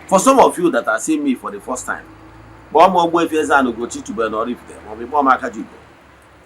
For some of you that are seeing me for the first time, kpọọ m Ogbuefi Eze-Ana Ugochi tubelu na Oraifite, maọbụ ịkpọọ m Akajiugo.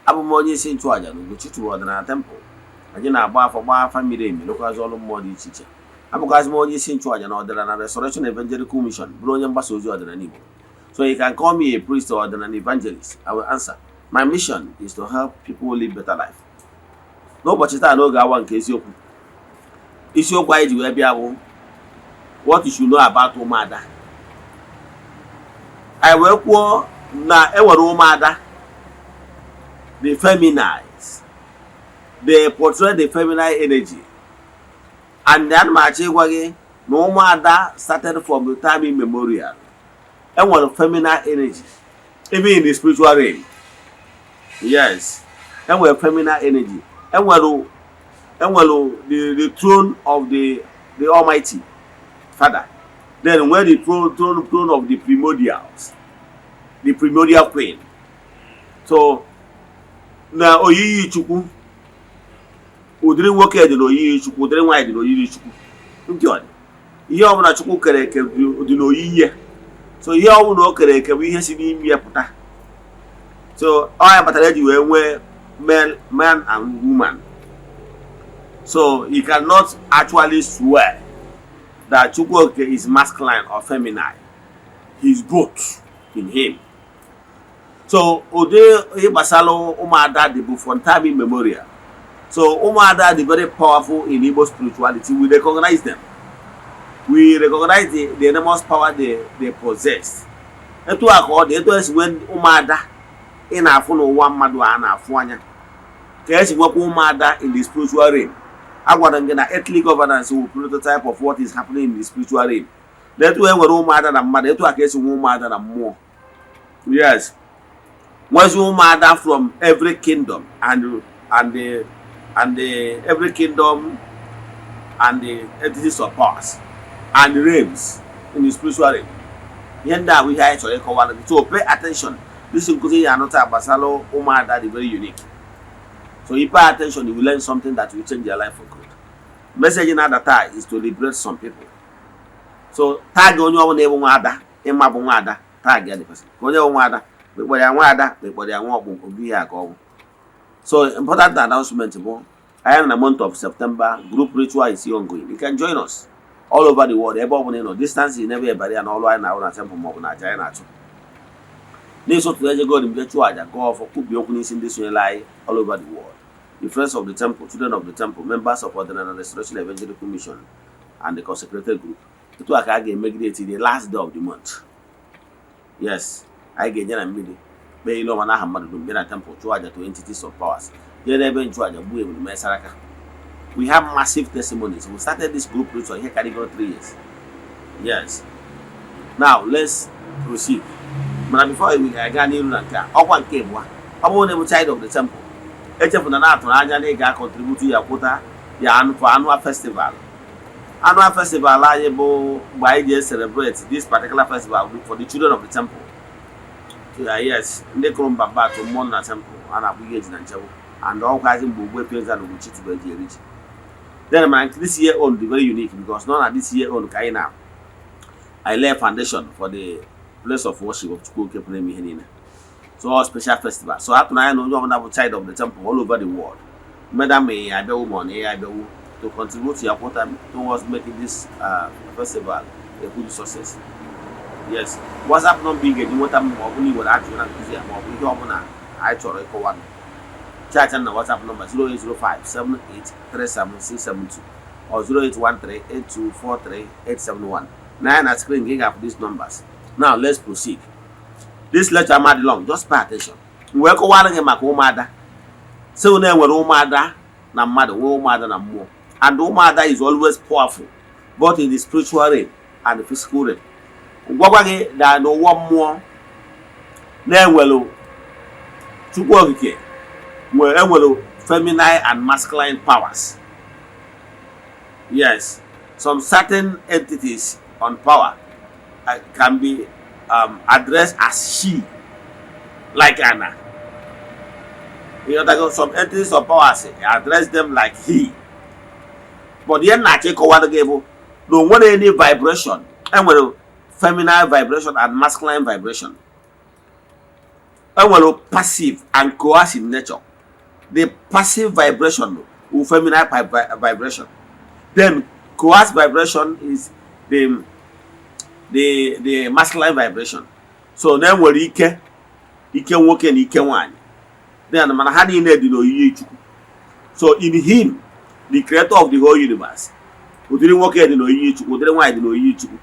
Abụ m onye isi nchụàjà na Ugochi tubelu ọdịnala temple. Anyị na-agba afọ, gbaa afa miri emi, lụkwazị ọrụ mmụọ dị iche iche. Abụkwazị m onye isi nchụàjà na Ọdịnala Restoration Evangelical Mission, bụrụ onye mgbasa ozi ọdịnala Igbo. So you can call me a priest or an evangelist, I will answer. My mission is to help people live better life. N'ụbọchị taa, n'oge awa nke eziokwu, isiokwu anyị ji wee bịa bụ "What you should know about ụmụada". Anyị wee kwuo na enwere ụmụada, the feminines. They portray the feminine energy, and ana m achọ ịgwa gị na ụmụada started from the time immemorial. Enwere feminine energy even in the spiritual realm. Yes, enwere feminine energy. Enwere the throne of the Almighty Father, then nwere the throne of the primordials, the primordial queen. So na oyiyi Chukwu, ụdịrị nwoke dị n'oyiyi Chukwu, ụdịrị nwaanyị dị n'oyiyi Chukwu. Ndị ọ dị, ihe ọbụla Chukwu kere eke dị n'oyiyi ya. So ihe ọbụla o kere eke bụ ihe si n'ime ya pụta. So ọ ya kpatara eji wee nwee man and woman. So you cannot actually swear that Chukwu Okike is masculine or feminine. He is both in him. So ụdị ihe gbasara ụmụada dị bụ from time immemorial. So ụmụada dị very powerful in Igbo spirituality. We recognize them. We recognize the enormous power they possess. Etu a ka ọ dị, etu esi nwee ụmụada ị na-afụ n'ụwa mmadụ a na-afụ anya, ka esi nwekwa ụmụada in the spiritual realm. Agwara m gị na earthly governance wụ prototype of what is happening in the spiritual realm. Na etu e nwere ụmụada na mmadụ, etu a ka esi nwee ụmụada na mmụọ. Yes, nwezi ụmụada from every kingdom and the every kingdom and the entities of powers and realms in the spiritual realm. Ihe ndị a bụ ihe anyị chọrọ ịkọwara gị, so pay attention. This nkụzi ya anụta gbasara ụmụada dị very unique, so you pay attention, you will learn something that will change your life for good. Message na-ada taa is to liberate some people. So tag onye ọbụla ịbụ nwaada, ịma bụ nwaada, tag ya the person, ka onye bụ nwaada, ma ịkpọrọ ya nwaada, ma ịkpọrọ ya nwa ọkpụ obi, ihe a ka ọ bụ. So important announcement bụ anyị na month of September group ritual is ongoing. You can join us all over the world. Ebe ọ bụla ị nọ, distance is never a barrier na ọrụ anyị na-arụ na temple maọbụ na aja anyị na-achụ n'ịsọtụ. Ejego mje chụọ aja, gụọ ọfọ, kwubie okwu n'isi ndị sonyere anyị all over the world, the friends of the temple, children of the temple, members of Ọdịnala Restoration Evangelical Mission and the consecrated group. Etu a ka a ga-emegide eti the last day of the month. Yes, anyị ga-eje na mmiri kpee ile ọma n'aha mmadụ dum, bịa na temple chụọ aja to entities of powers, jee n'ebe nchụaja gbuo ebulu, mee saraka. We have massive testimonies. We started this group ritual ihe karịgoro 3 years. Yes, now let's proceed. Mana before we ga-aga n'iru na nke a, ọkwa nke abụọ, ọ bụrụ na ịbụ child of the temple, echefuna na atụrụ anya na ị ga-contribute ya kwụta ya for annual festival. Annual festival anyị bụ mgbe anyị ji celebrate this particular festival for the children of the temple. So, yes, ndị kụrụ mba mba atụ mmụọ na temple a na-akpụ ihe eji na nchegbu and ọkwazi mgbe Ogbuefi Eze-Ana Ugochi tubelu ji eri ji. Then mana this year own dị very unique because nọ na this year own ka anyị na I lay foundation for the place of worship of Chukwu Okike pụrụ ime ihe niile. So all special festival. So atụrụ anya na onye ọbụla bụ child of the temple all over the world, whether ma ị abịawo ma ọ na ị abịawo, to contribute your quota towards making this festival a good success. Yes, WhatsApp number ị ga-eji nweta m ma ọ bụ na ị nwere ajụjụ na nkụzi ya ma ọ bụ ihe ọbụla anyị chọrọ ịkọwa, chat na WhatsApp number 08057837672 or 08138243871. Na ya na screen gị ga-afụ these numbers. Now let's proceed. This lecture amadị long, just pay attention. M wee kọwara gị maka ụmụada, sị na enwere ụmụada na mmadụ, nwee ụmụada na mmụọ, and ụmụada is always powerful both in the spiritual realm and the physical realm. Gwagwa gị na n'ụwa mmụọ na-enwelu Chukwu Okike nwere, enwere feminine and masculine powers. Yes, some certain entities on power can be addressed as she, like Anna. You know, some entities of powers, address them like he. But ihe na-achọ ịkọwara gị bụ na o nwere any vibration enwere. Feminine vibration and masculine vibration. Enwere passive and coercive nature. The passive vibration bụ feminine vibration, then coercive vibration is the masculine vibration. So na enwere ike ike nwoke na ike nwanyị, then mana ha niile dị n'oyiyi Chukwu. So in him, the creator of the whole universe, ụdịrị nwoke dị n'oyiyi Chukwu, ụdịrị nwaanyị dị n'oyiyi Chukwu.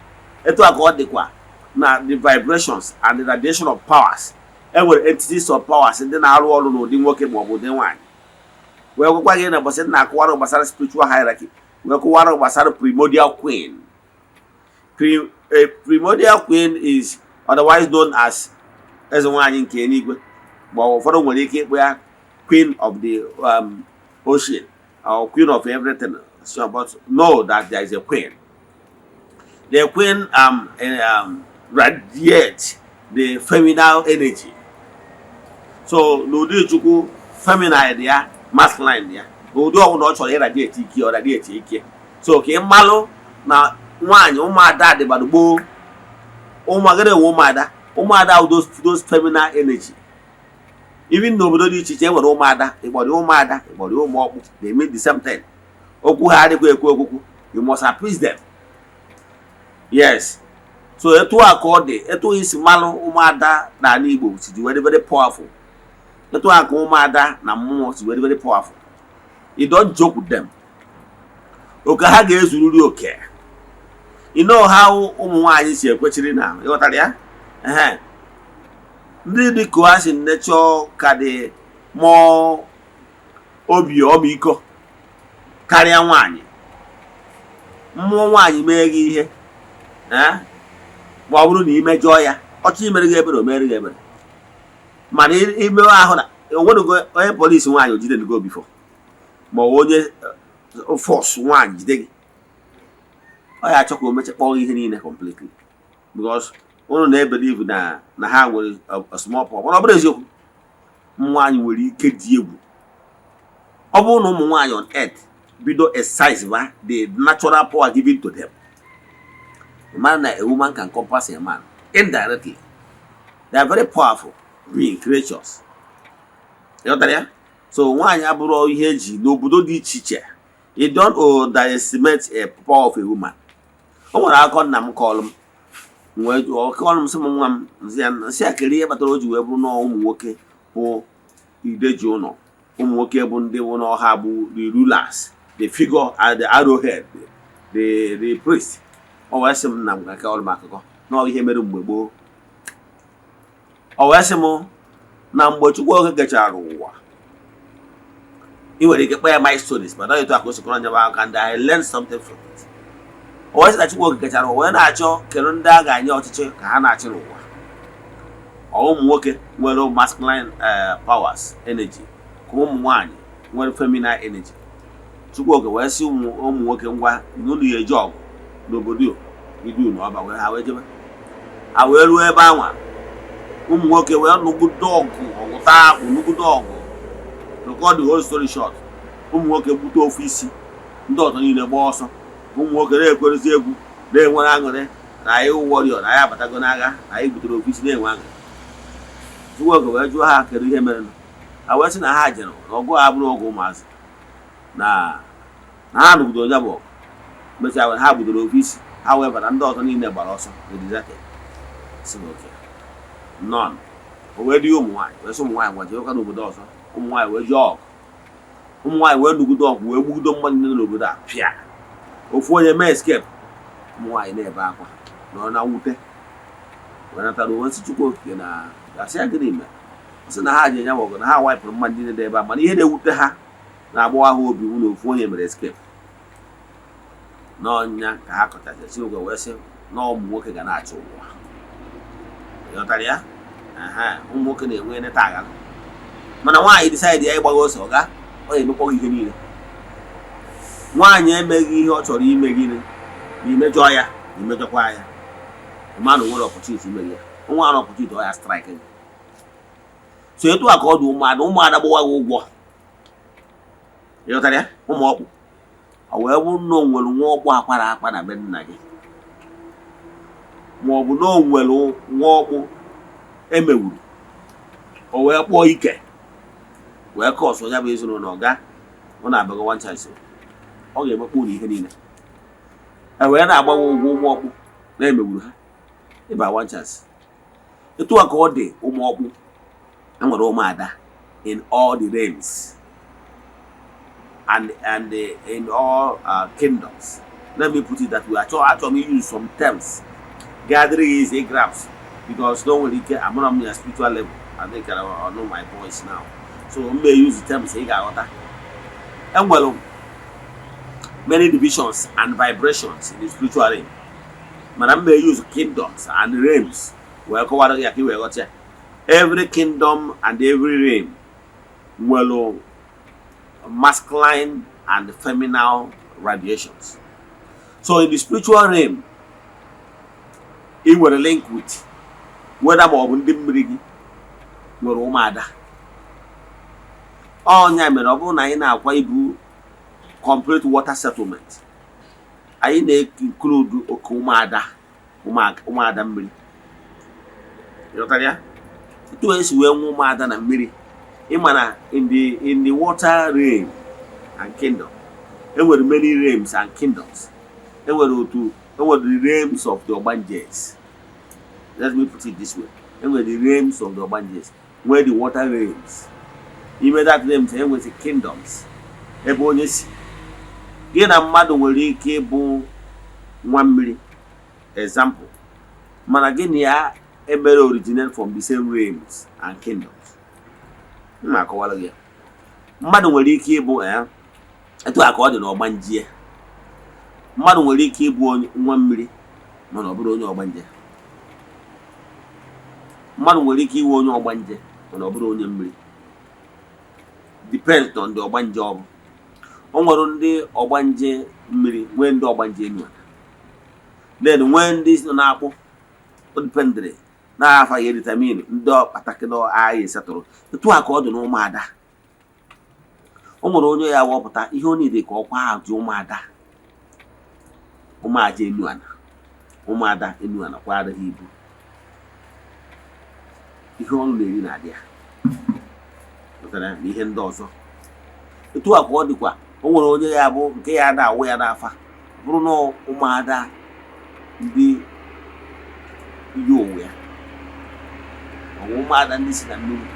Etu a ka ọ dịkwa na the vibrations and the radiation of powers. Enwere entities of powers ndị na-arụ ọrụ n'ụdị nwoke ma ọ bụ ụdị nwaanyị. Wee gwakwa gị na ụbọchị na-akụwara gbasara spiritual hierarchy, wee kụwara gbasara primordial queen. A primordial queen is otherwise known as eze nwaanyị nke eluigwe, ma ọ ụfọdụ nwere ike ịkpọ ya queen of the ocean or queen of everything. So, but know that there is a queen. The queen radiates the feminine energy. So n'ụdị Chukwu, feminine dị ya, masculine dị ya. N'ụdị ọbụla ọ chọrọ ịradiate ike, ọ radiate ike. So ka ị malụ na nwaanyị, ụmụada dịbara gboo. Ụmụagada enwe ụmụada. Ụmụada wụ those feminine energy. Even n'obodo dị iche iche, e nwere ụmụada. Ịkpọrọ ụmụada, ịkpọrọ ụmụ ọkpụ, they mean the same thing. Okwu ha adịkwa ekwu okwukwu. You must appease them, yes. So etu a ka ọ dị, etu isi malụ ụmụada n'ala Igbo si dị very very powerful, etu a ka ụmụada na mmụọ si very very powerful. You don't joke with them. Oke ha ga-ezuriri oke. You know how ụmụ nwaanyị si ekwechiri na ịghọtara ya. Ehe, ndị dị coercive nature ka dị more obi ọmịiko karịa nwaanyị. Mmụọ nwaanyị mee gị ihe, ee, ma ọ bụrụ na imejọọ ya, ọchọ imere gị ebere, o mere gị ebere. Mana imewe ahụ na onwenugo onye polisi nwaanyị o jidenugo before, ma ọ bụ onye force nwaanyị jide gị, ọ ya achọ ka o mechakpọọ ihe niile completely, because unu na-ebelieve na ha nwere a small power. Mana ọ bụrụ eziokwu, ụmụ nwaanyị nwere ike dị egwu. Ọ bụrụ na ụmụ nwaanyị on earth bido exercise ba the natural power given to them, mara na a woman can compass a man indirectly. They are very powerful being creatures. Ịghọtara ya? So nwaanyị abụrụ ihe eji n'obodo dị iche iche. You don't underestimate a power of a woman. O nwere akụkọ nna m kọọlụ m, wee jụọ, kọọlụ m, sị m, nwa m, nsị ya, nsị ya kere ihe kpatara o ji wee bụrụ na ụmụ nwoke bụ ideji ụlọ, ụmụ nwoke bụ ndị bụ n'ọha, bụ the rulers, the figure and the arrowhead, the priest. O wee sị m na m ga-akọrọ m akụkọ na ọ ihe mere mgbe gboo. O wee sị m na mgbe Chukwu oge kechara ụwa, ị nwere ike kpọ ya my stories, but ọ etu a ka o si kọrọ nyebe aka, and I learned something from it. O wee sị na Chukwu oge kechara ụwa, wee na-achọ kedu ndị a ga-enye ọchịchị ka ha na-achị n'ụwa. Ọ ụmụ nwoke nwere masculine powers, energy, ka ụmụ nwanyị nwere feminine energy. Chukwu oge wee sị ụmụ nwoke, ngwa, na unu ya eje ọgụ n'obodo idu na ọba. Wee ha wee jebe, ha wee ruo ebe anwa, ụmụ nwoke wee nụgide ọgụ, ọgụ taa akpụ, nụgide ọgụ. To cut the whole story short, ụmụ nwoke gbute ofu isi, ndị ọzọ niile gbaa ọsọ. Ụmụ nwoke na-ekwerezi egwu, na-enwere aṅụrị na anyị warrior, na anyị abatago n'agha, na anyị gbutere ofu isi, na-enwe aṅụrị. Chukwu oge wee jụọ ha kedu ihe mere. Ha wee sị na ha jere na ọgụ a bụrụ ọgụ ụmụazị, na ha nụgidere onye bụ ọgụ, mechaa ha gbudoro ofu isi ha, wee bata, ndị ọzọ niile gbara ọsọ na si oke nọn. O wee dị ụmụ nwaanyị, wee sị ụmụ nwaanyị, gwa jewekwa n'obodo ọzọ. Ụmụ nwaanyị wee jee ọgụ, ụmụ nwaanyị wee nụgide ọgụ, wee gbugido mmadụ niile n'obodo a pịa, ofu onye mee escape. Ụmụ nwaanyị na-ebe akwa nọ na mwute, wee natara onwe sị Chukwu Okike na asị ya gịnị mere. Ọ sị na ha ji enya ọgụ, na ha wipụrụ mmadụ niile dị ebe a, mana ihe na-ewute ha, na-agbawa ha obi wụ na ofu onye mere escape n'ọnya ka ha kọchasị. Chineke wee sị na ụmụ nwoke ga na-achị ụwa. Ịghọtara ya? Ehe, ụmụ nwoke na-enwe neta agha, mana nwaanyị decide ya ịgbaga ọsọ, ọ ga ọ ga-emekpọ gị ihe niile. Nwaanyị emeghị ihe ọ chọrọ ime, gịnị ma imejọ ya, ma imejọkwa ya, ma na o nwere opportunity ime ya, nwa nwere opportunity, ọ ya strike gị. So etu a ka ọ dị ụmụada. Ụmụada gbawa gị ụgwọ. Ịghọtara ya? Ụmụ ọkpụ, ọ wee bụrụ na o nwere nwa ọkpụ akwara akpa na be nna gị. Ma ọ bụ na o nwere nwa ọkpụ emewuru, o wee kpọọ ike wee curse onye bụ ezinụlọ ọga, ọ na-abago one chance, ọ ga-emekpa unu ihe niile e wee na-agbanwe ụgwọ ụmụ ọkpụ na-emegburu ha ịba one chance. Etu a ka ọ dị ụmụ ọkpụ. Enwere ụmụada in all the realms and in all kingdoms. Let me put it that way. Achọrọ m use some terms gathering easy grasp because no nwere ike amara m ya spiritual level. I think I know my voice now, so m may use the terms ị ga-aghọta. Enwere many divisions and vibrations in the spiritual realm, mana m may use kingdoms and realms wee kọwara gị ya ka ị wee ghọta ya. Every kingdom and every realm nwere masculine and feminine radiations. So in the spiritual realm ị nwere link with, whether ma ọ bụ ndị mmiri gị nwere ụmụada. Ọnya mere ọ bụrụ na anyị na-akwa ibu complete water settlement, anyị na-include oke ụmụada, ụmụada mmiri. Ịghọtara ya? Etu esi wee nwee ụmụada na mmiri, ịma na in the water realm and kingdom, enwere many realms and kingdoms. Enwere otu, enwere the realms of the ogbanjes. Let me put it this way: enwere the realms of the ogbanjes, nwee the water realms. Ime that realms, enwere kingdoms ebe onye si. Gị na mmadụ nwere ike ịbụ nwa mmiri, example, mana gị na ya emere originate from the same realms and kingdoms. M na-akọwara gị ya. Mmadụ nwere ike ịbụ etu a ka ọ dị n'ọgbanje. Mmadụ nwere ike ịbụ onye nwa mmiri, mana ọ bụrụ onye ọgbanje. Mmadụ nwere ike iwe onye ọgbanje, mana ọ bụrụ onye mmiri. Depends on the ọgbanje ọ bụ. O nwere ndị ọgbanje mmiri, nwee ndị ọgbanje enu ala, then nwee ndị nọ na-akpụ. O dependịrị na-afa ya determine ndị ọkpatakịrị agha esetụrụ. Etu a ka ọ dị n'ụmụada. O nwere onye ya wọpụta ihe ọ niile ka ọkwa ahụ dị ụmụada, ụmụaja enu ala, ụmụada enu ala kwara ha ibu ihe ọnụ na-eri na-adị ya pụtara na ihe ndị ọzọ. Etu a ka ọ dịkwa. O nwere onye ya bụ nke ya na-awụ ya n'afa, bụrụ na ụmụada ndị iyi onwe ya, ọ bụ ụmụada ndị si na mmiri,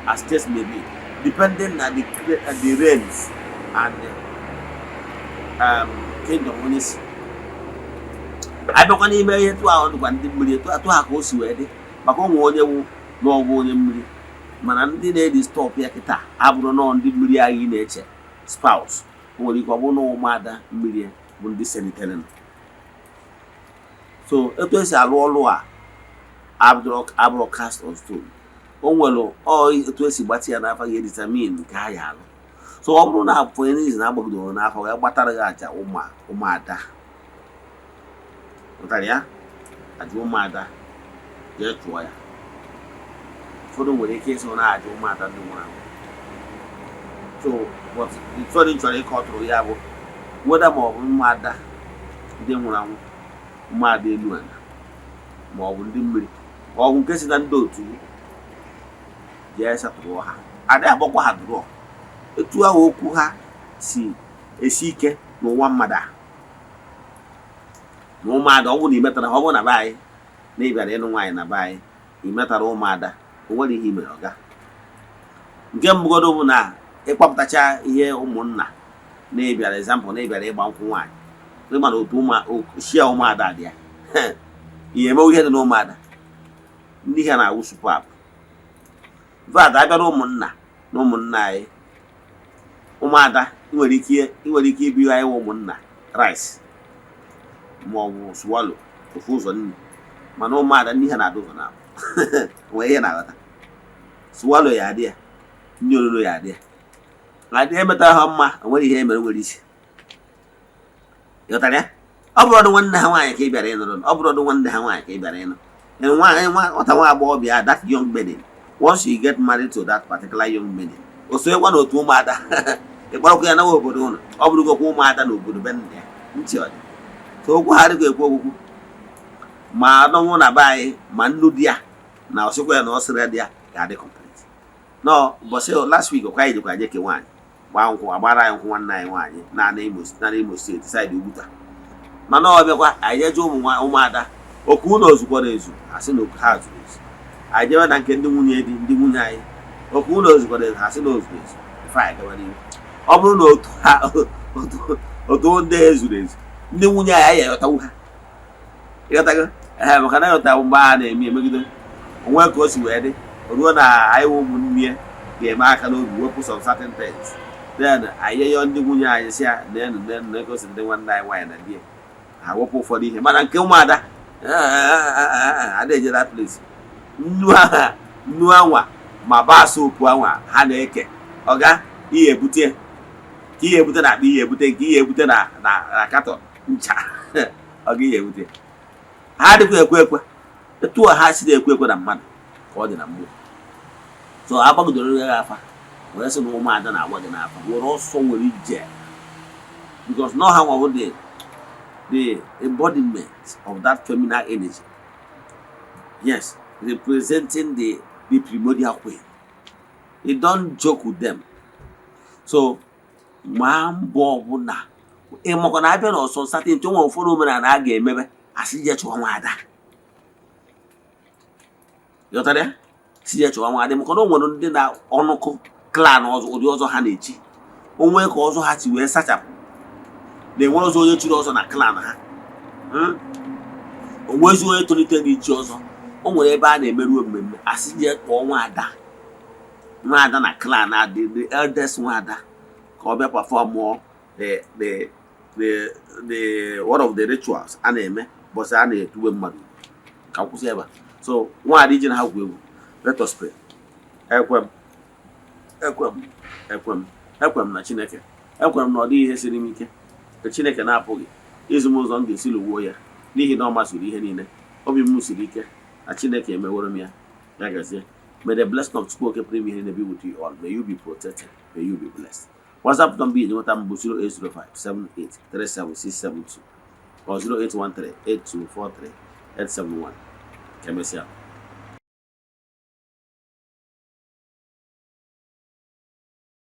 as case may be, depending na the realms and the kingdom onye si abịakwa n'ime ihe. Etu ahụ dịkwa ndị mmiri, etu atụ ha ka o si wee dị, maka ụmụ onye wu n'ọgwụ onye mmiri, mana ndị na-edi stop ya kịta abụrụ nọọ ndị mmiri agha ị na-eche spouse. O nwere ike ọ bụrụ na ụmụada mmiri bụ ndị selitere. So etu esi alụ ọlụ a abụrụ cast on stone. O nwere ọ etu esi gbatị ya n'afa ga-edetermine nke ha ya alụ. So ọ bụrụ na for any reason agbagidoro n'afa wee gbatara gị aja ụmụada, pụtara ya aja ụmụada, jee chụọ ya. Ụfọdụ nwere ike ịsị na aja ụmụada ndị nwụrụ anwụ. So but ụfọdụ chọrọ ịkọtụrụ ya bụ weda ma ọ bụ ụmụada ndị nwụrụ anwụ, ụmụada elu ala, ma ọ bụ ndị mmiri, ma ọ bụ nke si na ndị otu, jee setụrụ ha. Adị agbakwa ha dụrọ etu ahụ okwu ha si esi ike n'ụwa mmadụ a na ụmụada. Ọ bụrụ na ị metara ha, ọ bụrụ na be anyị na ị bịara ịnụ nwaanyị na be anyị, ị metara ụmụada, o nwere ihe i mere ọga. Nke mbụgodo bụ na ịkpọpụtacha ihe ụmụnna na ịbịara, example, na ịbịara ịgba nkwụ nwaanyị, ịma na otu shia ụmụada dị ya, ihe emewe ihe dị na ụmụada ndị ha na-awụ supap vat abịa na ụmụnna na ụmụnna anyị ụmụada. Ị nwere ike ibi anyị wụ ụmụnna rice ma ọ bụ swallow ofu ụzọ nri, mana ụmụada ndị ha na-adụ ụzọ na nwee ihe na-aghọta swallow ya adị ya, ndị ololo ya adị ya, adị emetara ha mma. O nwere ihe emere nwere isi. Ịghọtara ya? Ọ bụrụ ọdụ nwanne ha nwaanyị ka ị bịara ịnụrụ, ọ bụrụ ọdụ nwanne ha nwaanyị ka ị bịara ịnụ nwaanyị, nwata nwa agbọghọbịa, that young maiden, once you get married to that particular young maiden, o sonyekwa n'otu ụmụada, ịkpọrọkwa ya nawa obodo ụlọ, ọ bụrụgokwa ụmụada n'obodo be nna ya. Ntị ọ dị so okwu ha adịghị ekwu okwukwu. Ma anọnwụ na be anyị, ma nnu dị ya na ọsịkwa ya na ọsịrị dị ya ga-adị complete. Nọ ụbọchị last week ọkwa, anyị jikwa je ke nwaanyị, gbaa nkwụ, agbara anyị nkwụ nwanne anyị nwaanyị na Imo Steeti, side Ugwuta. Mana ọ bịakwa, anyị jeje ụmụ ụmụada oku ụlọ ozukwara ezu, asị na oku ha zuru ezu. Anyị jebe na nke ndị nwunye di, ndị nwunye anyị, oku ụlọ ozukwara ezu, ha sị na ozuru ezu. Ife anyị gaba n'ihu, ọ bụrụ na otu ha otu ndị ezuru ezu, ndị nwunye anyị, anyị aghọtawu ha, ịghọtago? Ee, maka na ịghọta mgbe a na-eme emegide onwe ka o si wee dị ruo na anyị wụ ụmụnne ya ga-eme aka n'obi wepụ some certain things, then anyị yọọ ndị nwunye anyị, si ya nenu nenu na egosi ndị nwanne anyị nwaanyị na di ya, ha wepụ ụfọdụ ihe. Mana nke ụmụada ada eje that place, nnu aha, nnu anwa ma baa soap anwa ha na-eke ọga ihe ebute ka ihe ebute na akpa, ihe ebute nke ihe ebute na carton ncha ọga ihe ebute. Ha adịkwa ekwe ekwe etu a ha si na-ekwe ekwe na mmadụ ka ọ dị na mmụọ. So agbagidoro ya afa wee sị na ụmụada na-agba gị n'afa, were ọsọ were ije, because no ha nwa the embodiment of that feminine energy, yes, representing the primordial queen. You don't joke with them. So maa mbọ ọbụla ịmakwa na abịa n'ọsọ nsatị nwe ụfọdụ omenala a ga-emebe, asị je chụọ nwaada, ghọtara ya? Si je chụọ nwaada, maka na o nwere ndị na ọnụkụ clan ọzọ, ụdị ọzọ ha na-echi onwe ka ọzọ ha si wee sachapụ na enwere ọzọ onye chiri ọzọ na clan ha. Onwezi onye tolitere n'ichi ọzọ. O nwere ebe a na-emerụ mmemme, asị je kpọọ nwaada, nwaada na clan adị, the eldest nwaada, ka ọ bịa perform the one of the rituals a na-eme bọsị a na-etuwe mmadụ. Ka m kwụsị ebe a. So nwaada iji na ha gwu egwu. Let us pray. Ekwe m, ekwe m, ekwe m, ekwe m na Chineke. Ekwe m na ọ dịghị ihe siri m ike ka Chineke na-apụghị izu m ụzọ m ga-esi lụgbuo ya, n'ihi na ọ masịrị ihe niile. Obi m siri ike na Chineke emeworo m ya. Ya gazie. May the blessing of Chukwu Oke pụrụ ime ihe niile be with you all. May you be protected. May you be blessed. WhatsApp number iji nweta m bụ 08057837672 or 08138243871. Ka emesịa.